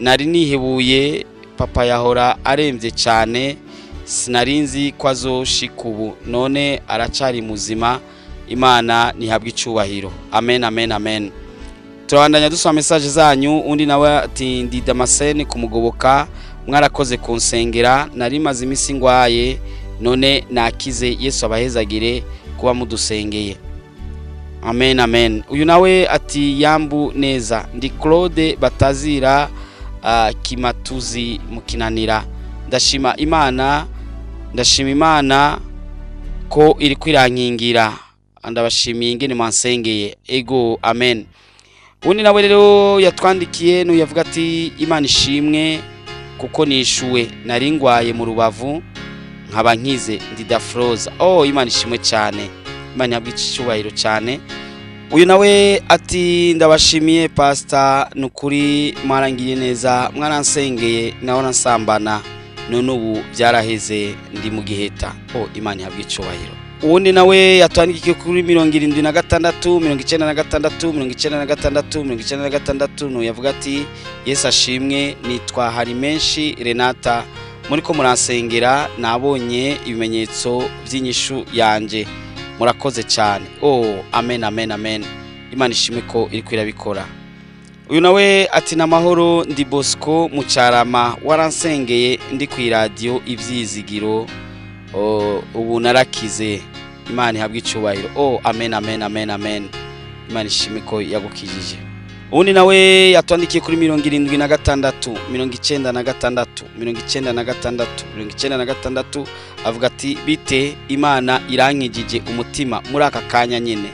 "Nari nihebuye, papa yahora aremvye cyane, sinarinzi ko azoshika ubu, none aracari muzima. Imana ntihabwe icubahiro." Amen, amen, amen. Turabandanya dusoma message zanyu. Undi nawe ati: "Ndi Damascene kumugoboka, mwarakoze kunsengera, nari maze iminsi ngwaye, none nakize. Yesu abahezagire kuba mudusengeye." Amen, amen. Uyu nawe ati: "Yambu neza, ndi Claude batazira Kimatuzi mukinanira. Ndashima Imana, ndashima Imana ko iri kwirankingira. Ndabashimiye ingene mwansengeye." Ego, amen. Undi nawe rero yatwandikiye n'uyavuga ati: "Imana ishimwe kuko nishuwe, nari ngwaye mu rubavu nkaba nkize. Ndi Dafroza." Oh, Imana ishimwe cyane, Imana ihabwe icyubahiro cyane. Uyu nawe ati: "Ndabashimiye pastor, nukuri mwarangiriye neza, mwaransengeye naho nasambana, none ubu byaraheze, ndi mu giheta." Oh, Imana ihabwe icyubahiro. Uwundi nawe yatwandikiye kuri 76 96 96 96, yavuga ati: "Yesu ashimwe, nitwa hari menshi Renata, muri ko muransengera nabonye ibimenyetso by'inyishu yanje, murakoze cyane." Oh, amen, amen, amen. Imana ishimwe ko iri kwirabikora. Uyu nawe ati: "Namahoro, ndi Bosco Mucarama, waransengeye ndi ku iradiyo Ibyizigiro. Oh, ubu narakize, Imana ihabwe icubahiro." Oh, amen, amen, amen, amen. Imana ishimwe ko yagukijije. Ubundi nawe yatwandikiye kuri 76 96 96 96, avuga ati: "Bite, Imana irankijije umutima muri aka kanya nyine.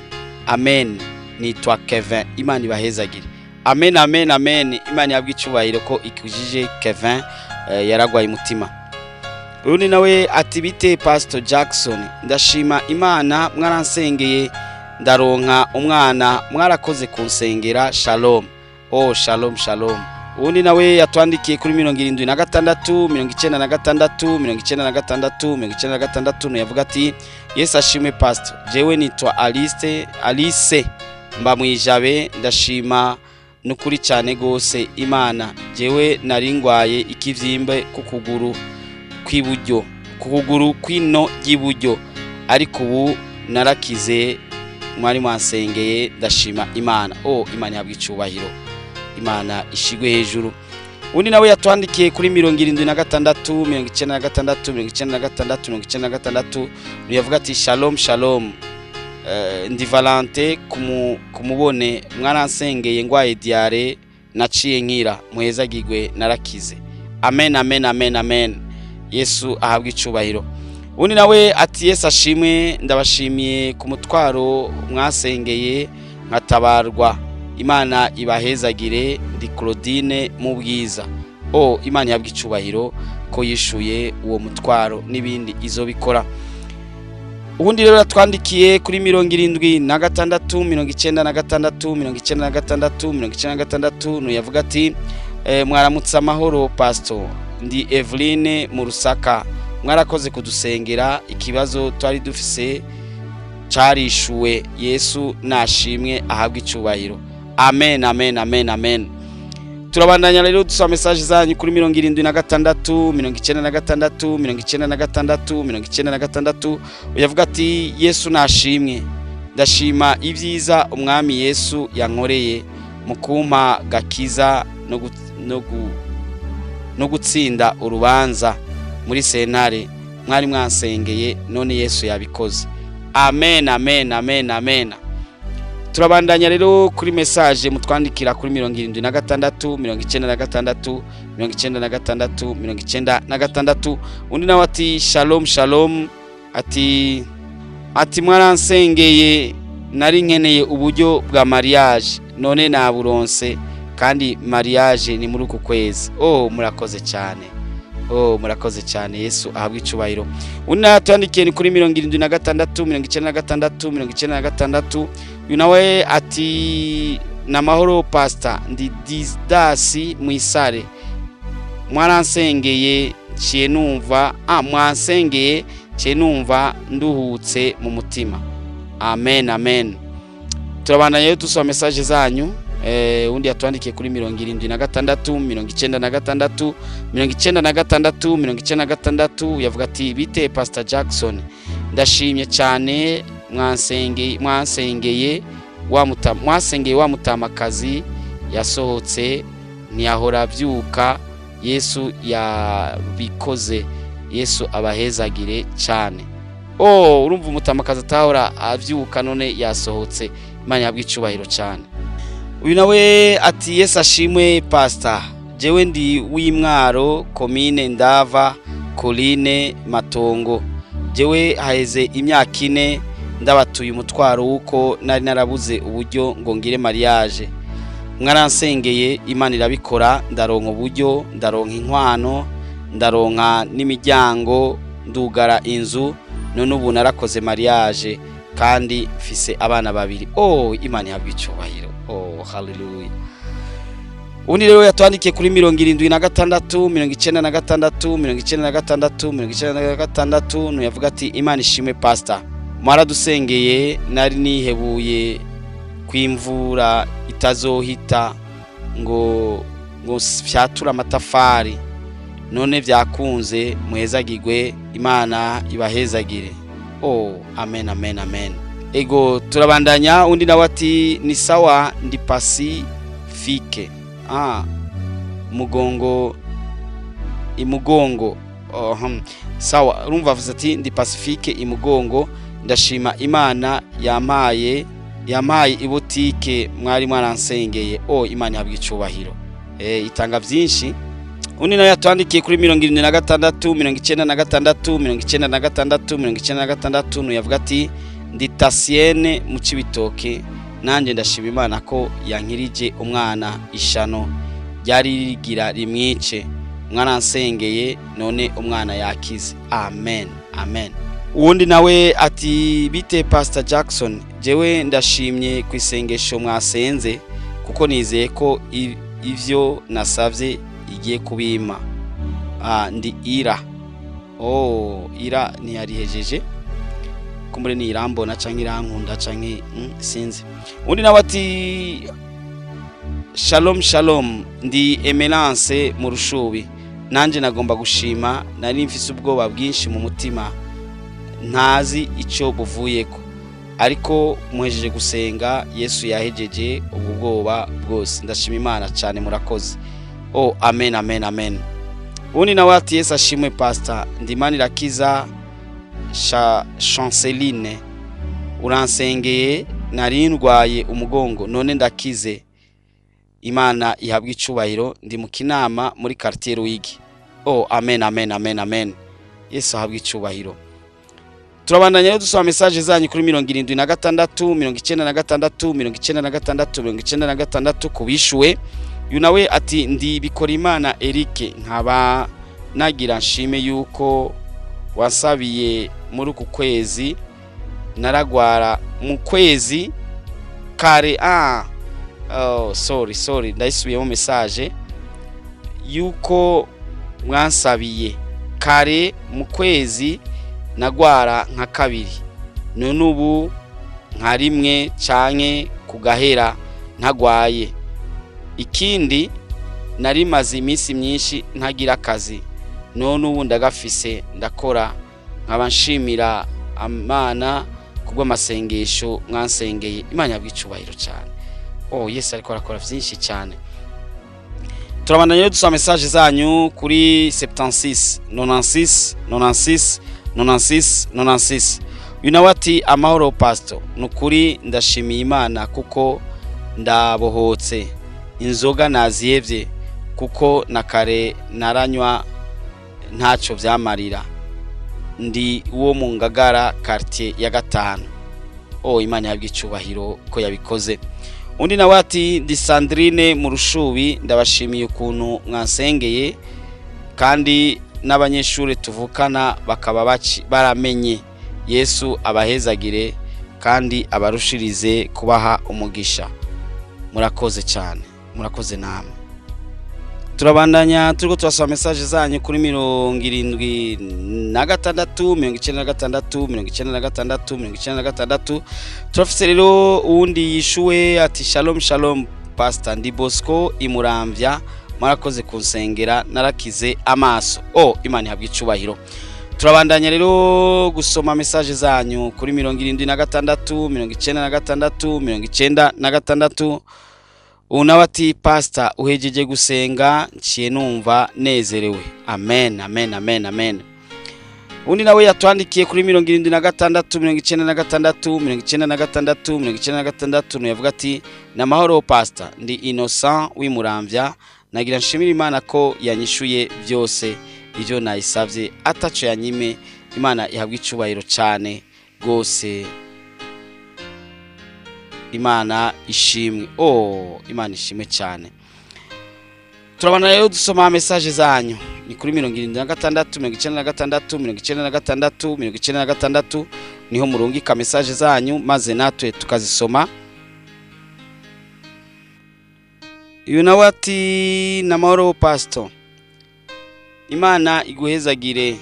Amen, nitwa Kevin, Imana ibahezagire." Amen, amen, amen. Imana ihabwe icubahiro ko ikujije Kevin, yaragwaye umutima. Urundi nawe ati: "Bite Pastor Jackson, ndashima Imana, mwaransengeye ndaronka umwana, mwarakoze kunsengera. Shalom." Oh, shalom, shalom. Uwundi nawe yatwandikiye kuri 76 96 96 96, yavuga ati: "Yesu ashimwe pastor, jewe nitwa Alice mba mwijabe, ndashima nukuri cyane gose Imana. Jewe nari ngwaye ikivyimbe ku kuguru kw'iburyo, ku kuguru kw'ino ry'iburyo, ariko ubu narakize, mwari mwansengeye, ndashima Imana." Oh, Imana ihabwa icubahiro, Imana ishigwe hejuru. Undi nawe yatwandikiye kuri 76 96 96 96, yavuga ati: "Shalom, shalom, ndi Valente kumubone, mwaransengeye ngwaye diarrhée naciye nkira, muhezagirwe, narakize." Amen, amen, amen, amen. Yesu ahabwa icubahiro. Undi nawe ati: "Yesu ashimwe, ndabashimiye ku mutwaro mwasengeye nkatabarwa, Imana ibahezagire. Ndi Claudine mu bwiza." Oh, Imana ihabwa icubahiro ko yishuye uwo mutwaro, n'ibindi izobikora. Ubundi rero yatwandikiye kuri 76 96 96 96, nuyavuga ati: "Mwaramutse amahoro pastor, ndi Eveline mu Rusaka. Mwarakoze kudusengera, ikibazo twari dufise carishuwe. Yesu nashimwe, ahabwe icubahiro. Amen, amen, amen, amen." Turabandanya rero dusaba message zanyu kuri 76 96 96 96. Uyavuga ati: "Yesu nashimwe, ndashima ibyiza umwami Yesu yankoreye mu kumpa gakiza no gutsinda urubanza muri sentare. Mwari mwansengeye, none Yesu yabikoze. Amen, amen, amen, amen." Turabandanya rero kuri message mutwandikira kuri 76 96 96 96. Undi nawe ati: "Shalom, shalom." Ati: "Mwaransengeye, nari nkeneye uburyo bwa mariage, none naburonse kandi mariage ni muri uku kwezi." Oh, murakoze cyane. Oh, murakoze cyane, Yesu ahabwe icubahiro. Undi nawe atwandikiye ni kuri 76 96 96. Uyu nawe ati: "Namahoro pastor, ndi Didasi Mwisare. Mwaransengeye, ciye numva mwansengeye, ciye numva nduhutse mu mutima. Amen, amen." Turabandanya rero dusoma message zanyu. Undi yatwandikiye kuri 76 96 96 96, yavuga ati: "Bite Pastor Jackson, ndashimye cyane, mwansengeye wa mwasengeye wa mutamakazi yasohotse, ntiyahora abyuka. Yesu yabikoze, Yesu abahezagire cyane." Oh, urumva umutamakazi atahora abyuka, none yasohotse. Imana yabwa icubahiro cyane. Uyu nawe ati: "Yesu ashimwe pastor, jewe ndi w'Imwaro, komine Ndava, Koline Matongo. Jewe haheze imyaka 4 ndabatuye umutwaro w'uko nari narabuze uburyo ngo ngire mariage. Mwaransengeye, Imana irabikora, ndaronka uburyo, ndaronka inkwano, ndaronka n'imiryango, ndugara inzu, none ubu narakoze mariage kandi mfise abana babiri." Oh, Imana ihabwa icubahiro. Oh, haleluya. Ubundi rero yatwandikiye kuri 76 96 96 96, ntuyavuga ati: "Imana ishimwe pastor, mwaradusengeye, nari nihebuye kw'imvura itazohita ngo fyature amatafari, none byakunze. Muhezagirwe, Imana ibahezagire." Oh, amen, amen, amen. Ego, turabandanya. Undi nawe ati: "Ni sawa, ndi Pacifique mugongo imugongo." Oh, Sawa, urumva avuze ati: "Ndi Pacifique imugongo, ndashima Imana yampaye ibutike, mwari mwaransengeye." Oh, Imana ihabwa icubahiro, itanga byinshi. Undi nawe yatwandikiye kuri 76 96 96 96, nuyavuga ati: "Ndi Tasienne mu Cibitoke, nanjye ndashima Imana ko yankirije umwana ishano ryari rigira rimwice. Mwaransengeye, none umwana yakize. Amen, amen." Uwundi nawe ati: "Bite Pastor Jackson, jewe ndashimye ku isengesho mwasenze kuko nizeye ko ivyo nasavye igiye kubima. Ndi Ira." Oh, Ira ntiyarihejeje, kumbure ni Irambona canke Irankunda canke sinzi. Undi nawe ati: "Shalom, shalom, ndi Emerance mu Rushubi. Nanje nagomba gushima, nari mfise ubwoba bwinshi mu mutima ntazi ico buvuyeko, ariko muhejeje gusenga Yesu yahejeje ubwo bwoba bwose. Ndashima Imana cyane, murakoze." Oh, amen, amen, amen. Undi nawe ati: "Yesu ashimwe pastor, ndi Manirakiza Chanceline, uransengeye, nari ndwaye umugongo none ndakize, Imana ihabwa icubahiro. Ndi mu Kinama muri quartier Ruyigi." Oh, amen, amen, amen, amen. Yesu ahabwa icubahiro. Turabandanya rero dusoma message zanyu kuri 76 96 96 96 kubishuwe. Uyu nawe ati: "Ndi bikora Imana Eric, nkaba nagira nshime yuko wasabiye muri uku kwezi." Naragwara mu kwezi kare. Oh, sorry, sorry, ndayisubiyemo message yuko mwansabiye kare mu kwezi nagwara nka kabiri, none ubu nka rimwe canke kugahera ntagwaye. Ikindi, narimaze iminsi myinshi ntagira akazi, none ubu ndagafise, ndakora, nkaba nshimira Imana kubw'amasengesho mwansengeye. Imana yabwa icubahiro cyane. Oh, Yesu ariko arakora vyinshi cyane. Turabandanya rero dusoma message zanyu kuri 76 96 96 96 96. Uyu nawe ati: "Amahoro pastor, nukuri ndashimiye Imana kuko ndabohotse, inzoga nazihevye, kuko na kare naranywa ntaco vyamarira. Ndi uwo mu Ngagara, quartier ya gatanu." Oh, Imana yabwa icubahiro ko yabikoze. Undi nawe ati: "Ndi Sandrine mu Rushubi, ndabashimiye ukuntu mwansengeye, kandi n'abanyeshuri tuvukana bakaba baramenye. Yesu abahezagire kandi abarushirize kubaha umugisha. Murakoze cyane." Murakoze namwe. Turabandanya turiko turasoma message zanyu kuri 76 96 96 96. Turafise rero uwundi yishuwe ati: "Shalom shalom pastor, ndi Bosco Imuramvya, mwarakoze kunsengera, narakize amaso." Oh, Imana ihabwa icubahiro. Turabandanya rero gusoma message zanyu kuri 76 96 96. Ubu nawe ati: "Pastor, uhejeje gusenga nciye numva nezerewe. Amen, amen, amen, amen." Undi nawe yatwandikiye kuri 76 96 96 96, yavuga ati: "Ni amahoro pastor, ndi Innocent w'Imuramvya, nagira nshimire Imana ko yanyishuye byose ibyo nayisabye, ataco yanyime. Imana ihabwa icubahiro cyane rwose, Imana ishimwe." Oh, Imana ishimwe cyane. Turabona rero dusoma message zanyu ni kuri 76 96 96 96, niho murungika message zanyu maze natwe tukazisoma. Uyu nawe ati: "Namahoro pastor, Imana iguhezagire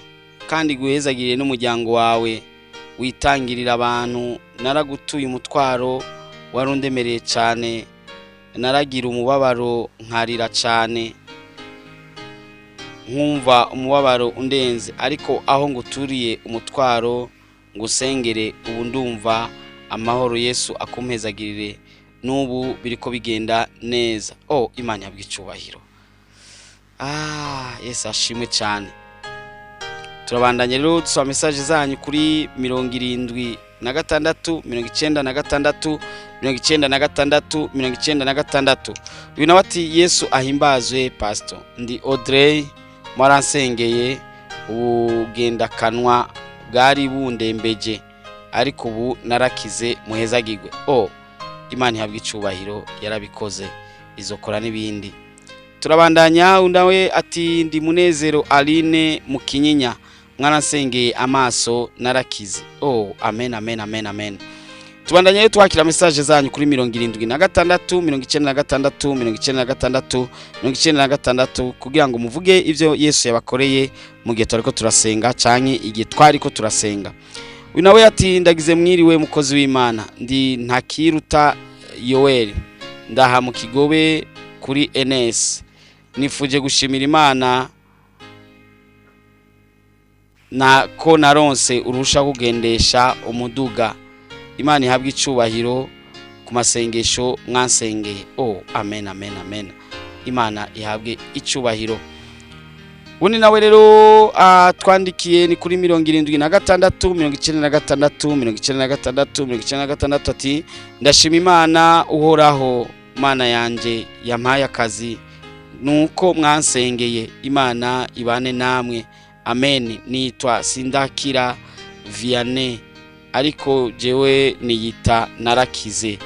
kandi iguhezagire n'umuryango wawe witangirira abantu. Naragutuye umutwaro wari undemereye cyane, naragira umubabaro nkarira cyane, nkumva umubabaro undenze, ariko aho nguturiye umutwaro ngusengere, ubu ndumva amahoro. Yesu akumpezagirire, n'ubu biriko bigenda neza." Oh, Imana yabwa icubahiro. Ah, Yesu ashimwe cyane. Turabandanya rero dusoma message zanyu kuri 76 96 96 96. Uyu nawe ati: "Yesu ahimbazwe pastor, ndi Audrey, mwaransengeye ubugendakanwa bwari bundembeje, ariko ubu narakize, muhezagirwe." Oh, Imana ihabwa icubahiro, yarabikoze, izokora n'ibindi. Turabandanya. Undi nawe ati: "Ndi Munezero Aline mu Kinyinya, mwaransengeye amaso narakize." Oh, amen, amen, amen, amen. Tubandanya rero twakira message zanyu kuri 76 96 96 96, kugira ngo muvuge ivyo Yesu yabakoreye mu gihe twariko turasenga canke igihe twariko turasenga. Uyu nawe ati: "Ndagize mwiriwe mukozi w'Imana, ndi Ntakiruta Yoweri, ndaha mu Kigobe kuri NS. Nifuje gushimira Imana na ko naronse uruhusha kugendesha umuduga. Imana ihabwe icubahiro ku masengesho mwansengeye." Oh, amen, amen, amen. Imana ihabwe icubahiro. Undi nawe rero atwandikiye ni kuri 76 96 96 96, ati: "Ndashima Imana uhoraho Mana yanje yampaye akazi nuko mwansengeye. Imana ibane namwe, amen. Nitwa Sindakira Vianney, ariko jewe niyita Narakize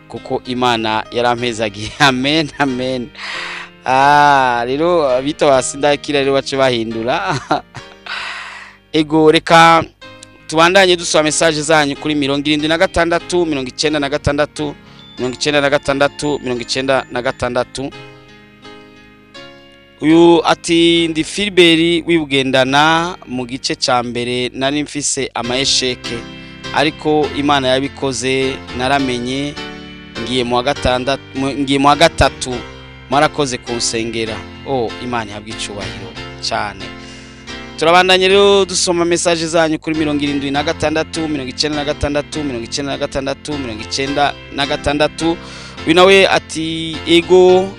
kuko Imana yarampezagiye. Amen, amen." Ah, rero abita ba Sindakira rero bace bahindura. Ego, reka Tubandanye dusoma message zanyu kuri 76 96 96 96. Uyu ati ndi Filiberi w'ibugendana, mu gice ca mbere nari mfise amayesheke, ariko Imana yabikoze naramenye, ngiye mu wa gatandatu, ngiye mu wa gatatu, mwarakoze kunsengera. Oh, Imana ihabwe icubahiro cyane. Turabandanye rero dusoma message zanyu kuri 76 96 96 96. Uyu nawe ati ego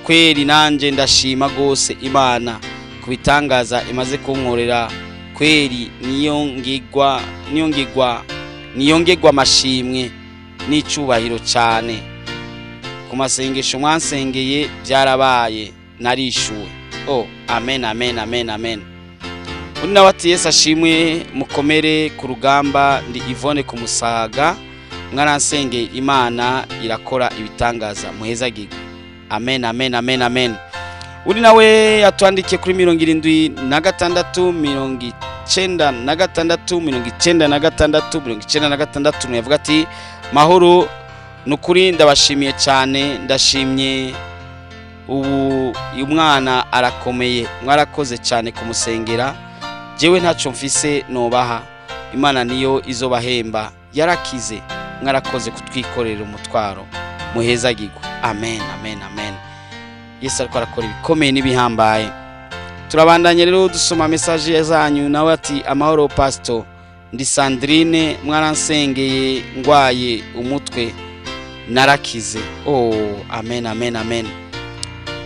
kweri, nanje ndashima gose Imana kubitangaza imaze kunkorera kweri, niyo ngigwa niyo ngigwa niyongerwa amashimwe n'icubahiro cyane. Ku masengesho mwansengeye byarabaye, narishuwe. Oh, amen, amen, amen, amen. Undi nawe ati Yesu ashimwe, mukomere ku rugamba, ndi Yvonne ku Musaga, mwaransengeye Imana irakora ibitangaza, muhezagirwe. Amen, amen, amen, amen. Undi nawe yatwandikiye kuri 76 96 96 96, yavuga ati mahoro, nukuri ndabashimiye cyane, ndashimye ubu umwana arakomeye, mwarakoze cyane kumusengera, jewe ntacyo mfise nobaha, Imana niyo izobahemba, yarakize, mwarakoze kutwikorera umutwaro, muhezagirwe. Amen, amen, amen. Yesu ariko arakora ibikomeye n'ibihambaye. Turabandanye rero dusoma message zanyu. Nawe ati amahoro pastor, ndi Sandrine, mwaransengeye ngwaye umutwe narakize. Oh, amen, amen, amen.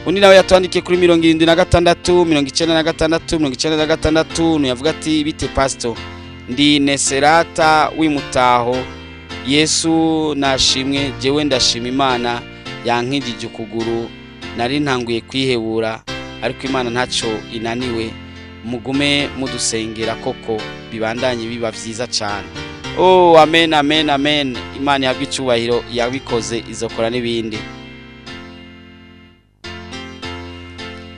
Undi nawe yatwandikiye kuri 76 96 96, yavuga ati bite pastor, ndi Neserata w'imutaho, Yesu nashimwe, jewe ndashima Imana yankijije ukuguru, nari ntanguye kwihebura, ariko Imana ntacyo inaniwe, mugume mudusengera koko bibandanye biba vyiza cyane. Oh, amen, amen, amen. Imana ihabwe icubahiro, yabikoze izokora n'ibindi.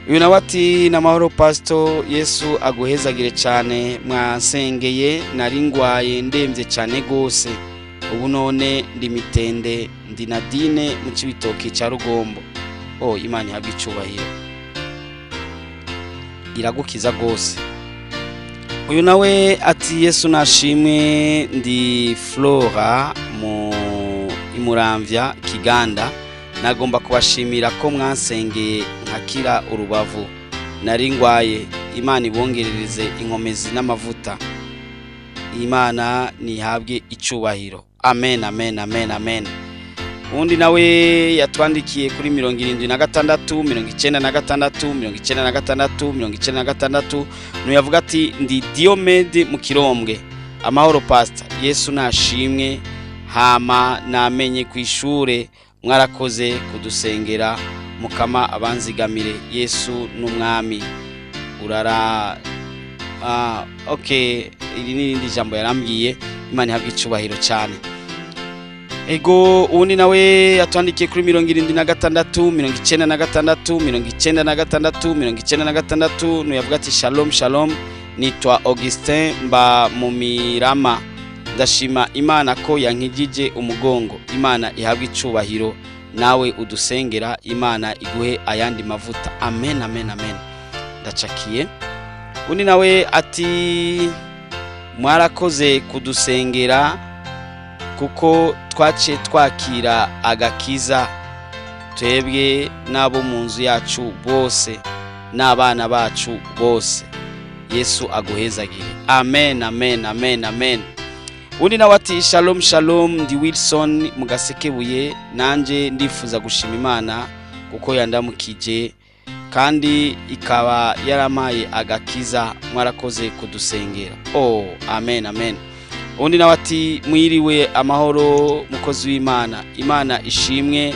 Uyu nawe ati namahoro pastor, Yesu aguhezagire cyane, mwansengeye nari ngwaye ndemvye cyane gose, ubu none ndi mitende, ndi Nadine mu Cibitoki ca Rugombo. Oh, Imana ihabwe icubahiro, iragukiza gose. Uyu nawe ati Yesu nashimwe, ndi Flora mu Imuramvya Kiganda, nagomba kubashimira ko mwansengeye nkakira urubavu nari ngwaye, Imana ibongerereze inkomezi n'amavuta, Imana nihabwe icubahiro. Amen, amen, amen, amen. Undi nawe yatwandikiye kuri 76 96 96 96, nuyavuga ati ndi Diomede mu Kirombwe, amahoro pastor, Yesu nashimwe, hama namenye ku ishure, mwarakoze kudusengera, mukama abanzigamire, Yesu n'umwami urara. Okay, iri ni jambo yarambwiye, Imana ihabwe icubahiro cyane. Ego, undi nawe yatwandikiye kuri 76 96 96 96, nuyavuga ati shalom shalom, nitwa Augustin mba mu Mirama, ndashima Imana ko yankijije umugongo, Imana ihabwe icubahiro, nawe udusengera, Imana iguhe ayandi mavuta. Amen, amen, amen. Ndacakiye. Undi nawe ati mwarakoze kudusengera kuko twace twakira agakiza, twebwe n'abo mu nzu yacu bose n'abana bacu bose, Yesu aguhezagire. Amen, amen, amen, amen. Undi nawe ati shalom shalom, ndi Wilson mu Gasekebuye, nanje ndifuza gushima Imana kuko yandamukije kandi ikaba yaramaye agakiza, mwarakoze kudusengera. Oh, amen, amen. Undi nawe ati mwiriwe amahoro mukozi w'Imana, Imana ishimwe,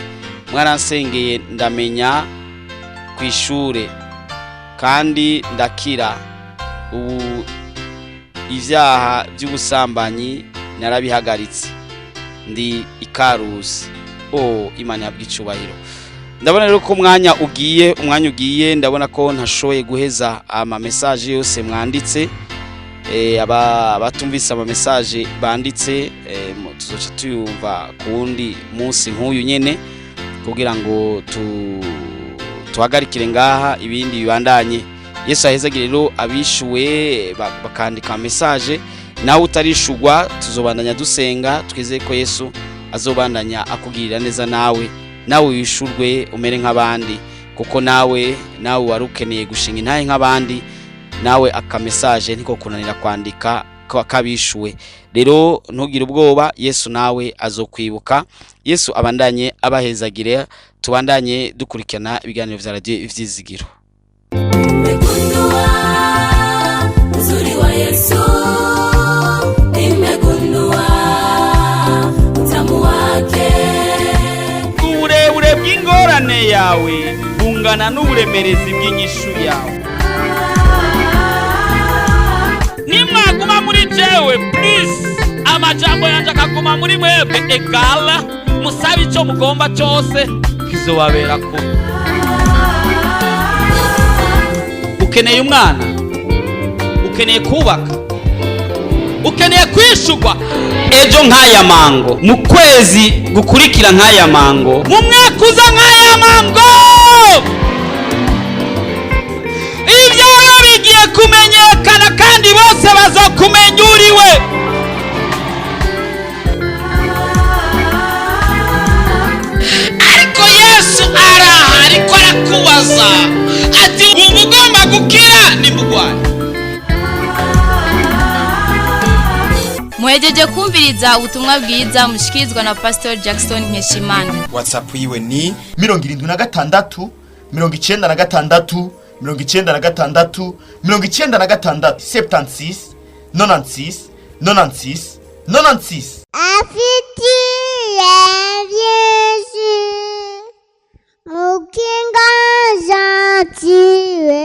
mwaransengeye ndamenya ku ishure kandi ndakira, ubu ivyaha by'ubusambanyi narabihagaritse, ndi ikarusi. Oh, Imana ihabwe icubahiro. Ndabona rero ko umwanya ugiye, ndabona ko ntashoboye guheza ama message yose mwanditse. Abatumvise ama message banditse, tuzoca tuyumva ku wundi munsi nk'uyu nyene, kugira ngo tuhagarikire ngaha, ibindi bibandanye. Yesu ahezagire rero abishuwe bakandika message. Nawe utarishugwa, tuzobandanya dusenga, twizeye ko Yesu azobandanya akugirira neza, nawe wishurwe umere nk'abandi, kuko nawe wari ukeneye gushinga intahe nk'abandi. Nawe aka message ntiko kunanira kwandika kabishuwe. Rero ntugire ubwoba, Yesu nawe azokwibuka. Yesu abandanye abahezagire. Tubandanye dukurikirana ibiganiro vya Radio Ivyizigiro. Nimegundua uzuri wa Yesu, nimegundua utamu wake. Uburebure bw'ingorane yawe bungana n'uburemerezi bw'inyishu yawe. Nimwaguma muri jewe plus amajambo yanje akaguma muri mwebwe, égale musabe icyo mugomba cyose, kizobabera kubi. Ukeneye umwana, ukeneye kubaka, ukeneye kwishurwa. Ejo nk'aya mango, mu kwezi gukurikira nk'aya mango, mu mwaka uza nk'aya mango, ibyawe bigiye kumenyekana kandi bose bazokumenya uriwe. Ariko Yesu araha, ariko arakubaza ati: "Wumva ugomba gukira nimugwaye?" Muhejeje kumviriza ubutumwa bwiza mushikirizwa na Pastor Jackson Nkeshimana. WhatsApp yiwe ni 76 96 96 96, 76 96 96 96. Afitiye byinshi mukinga gentile.